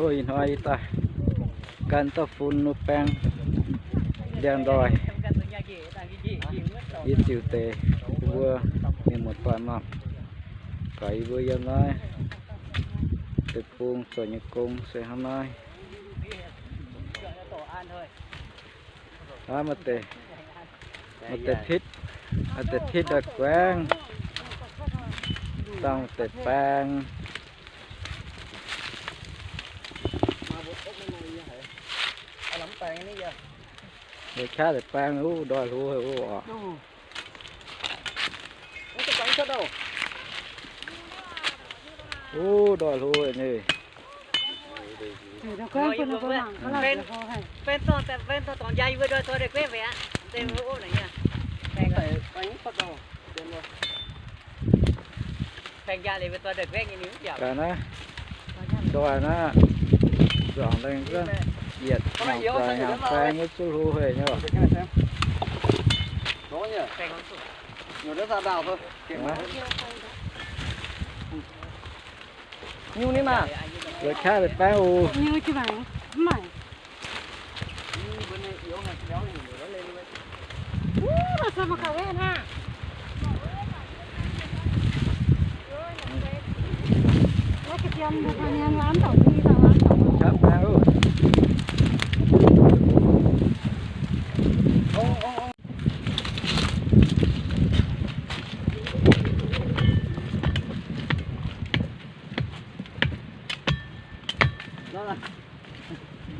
Ih hnoi yie daaih gan dauh fun nor baeng ndiangx-ndoih. Yie ziux deix yie mbuo mienh muoz-doic mangc, gaax yie mbuo yiem naaiv deic-bung zoux nyei gong se hnangv naaiv. Aav, maaih deix, maaih deix pitv, maaih deix pitv daaih guaengv, dangh maaih deix baeng. Loz-qaqv deix baeng, uv, ndoih hlo haic oc. Uv, ndoih hlo haic nyei. Ga'naaiv, ndoih naaiv, nzuangx lengh zengv, yietc hnyangx faix hnyangx faeng wuov zuqc hlo haic nyei oc. Nyungc ninh maah, loz-qaqv deix baeng oc.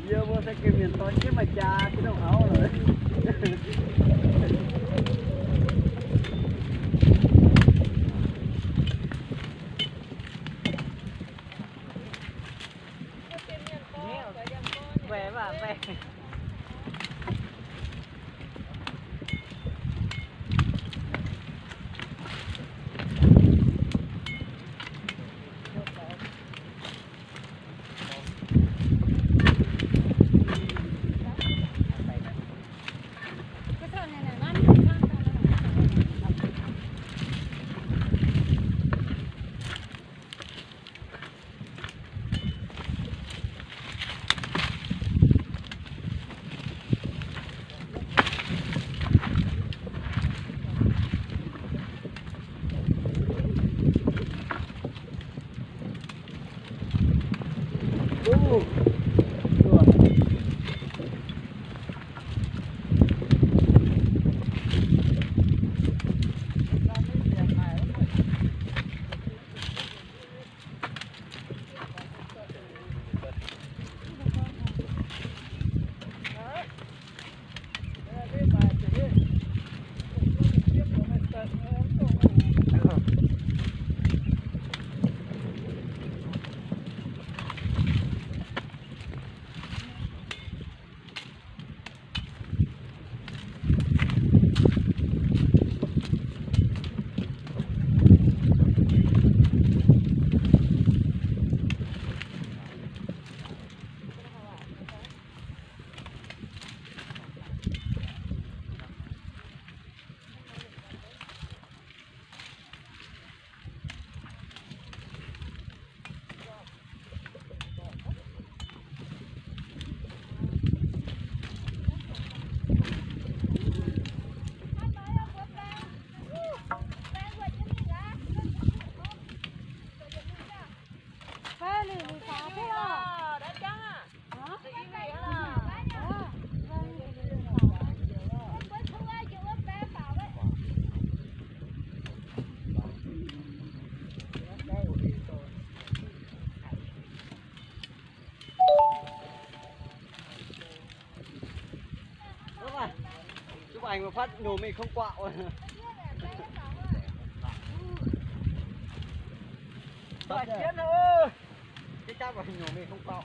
Yie mbuo se gengh mienh dorn jienv maaih jaa jienv dongh auv lorqc. Chụp ảnh mà phát nhổ mịn không quạo. Phát triển thôi. Cái chắc mà nhổ mịn không quạo.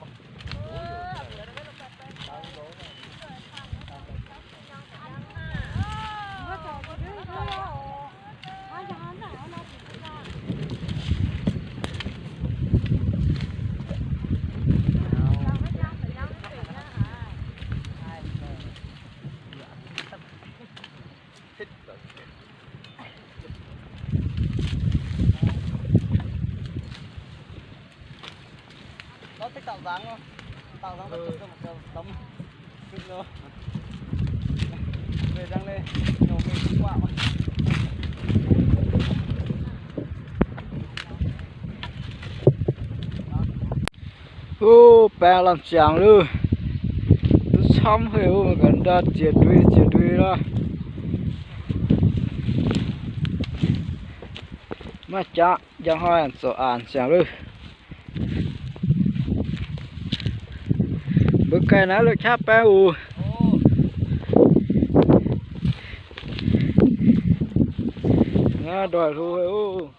Nó TikTok Ov, baeng lamh ziangx luv. Duqv camv hei ov, ga'ndaaih ziex ndui ziex ndui lorh. Maiv jangx, njang hnoi zoux aanx ziangx luv. Mbuo ganh naaiv la'qaqv baeng uc. Naaiv ndoih hlo hei ov.